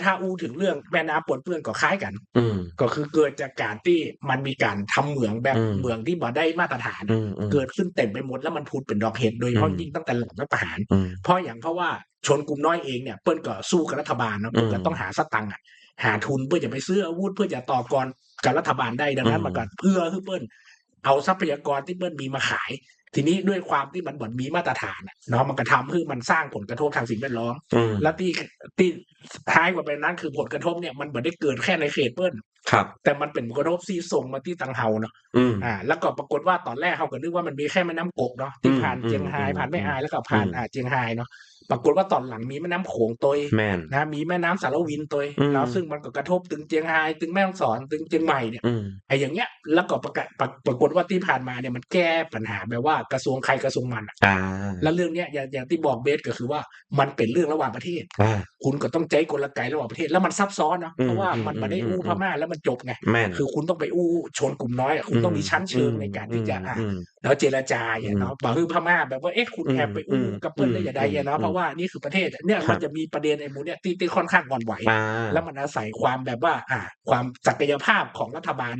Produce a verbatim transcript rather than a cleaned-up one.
ถ้าอู้เถิงเรื่องแม่น้ำปนเปื้อนก็คล้ายกั๋น อืม ก็คือเกิดจากก๋านตี้มันมีก๋านทำเหมืองแบบ อืม เหมืองตี้บ่ได้มาตรฐาน อืม อืม เกิดขึ้นเต็มไปหมด แล้วมันผุดเป๋นดอกเห็ด โดยเฉพาะ อืม ยิ่งตั้งแต่หลังรัฐประหาร อืม เพราะหยัง เพราะว่าชนกลุ่มน้อยเองเนี่ย เปิ้นก็สู้กับรัฐบาลเนาะ อืม เปิ้นก็ต้องหาสตางค์อะ หาทุนเพื่อจะไปซื้ออาวุธ เพื่อจะต่อกรกับรัฐบาลได้ ดังนั้น อืม มันก็เอื้อหื้อเปิ้นเอาทรัพยากรตี้เปิ้นมีมาขาย ทีนี้ด้วยความตี้มันบ่มีมาตรฐานอะเนาะ มันก็ทำหื้อมันสร้างผลกระทบทางสิ่งแวดล้อม อืม แล้วตี้ ตี้ฮ้ายกว่าไปนั้นคือผลกระทบเนี่ย มันบ่ได้เกิดแค่ในเขตเปิ้น ครับ แต่มันเป๋นผลกระทบตี้ส่งมาตี้ตังเฮาเนาะ อืม อ่า แล้วก็ปรากฏว่าต๋อนแรกเฮาก็นึกว่ามันมีแค่แม่น้ำกกเนาะ ตี้ อืม ผ่านเจียงฮาย อืม ผ่านแม่อาย อืม แล้วก็ผ่าน อืม อ่า เจียงฮายเนาะ ปรากฏว่าต๋อนหลังมีแม่น้ำโขงตวย แม่น นะ มีแม่น้ำสารวินตวย อืม เนาะ ซึ่งมันก็กระทบเถิงเจียงฮาย เถิงแม่ฮ่องสอน เถิงเจียงใหม่เนี่ย อืม ไอ้อย่างเงี้ย แล้วก็ปรากฏ ปรากฏ ปรากฏว่าตี้ผ่านมาเนี่ย มันแก้ปัญหาแบบว่ากระทรวงใครกระทรวงมันอะ อ่า แล้วเรื่องเนี้ย อย่าง อย่างตี้บอกเบสก็คือว่ามันเป๋นเรื่องระหว่างประเทศ อ่า คุณก็ต้องใจ๊กลไกระหว่างประเทศ แล้วมันซับซ้อนเนาะ อืม เพราะว่ามัน อืม บ่ได้อู้ อืม พม่าแล้วมันจบไง แม่น คือคุณต้องไปอู้ชนกลุ่มน้อยอะ คุณต้องมี อืม ชั้นเชิงในก๋านตี้จะ อืม อ่ะ อืม แล้วเจรจาอะเนาะ อืม บ่หื้อพม่าแบบว่า เอ๊ะ คุณ อืม แอบไปอู้ อืม กับเปิ้นได้อย่างใดอะเนาะ อืม เพราะว่านี่คือประเทศเนี่ย ครับ มันจะมีประเด็นไอ้หมู่เนี่ยตี้ ตี้ค่อนข้างอ่อนไหว อ่า แล้วมันอาศัยความแบบว่า อ่า ความศักยภาพของรัฐบาล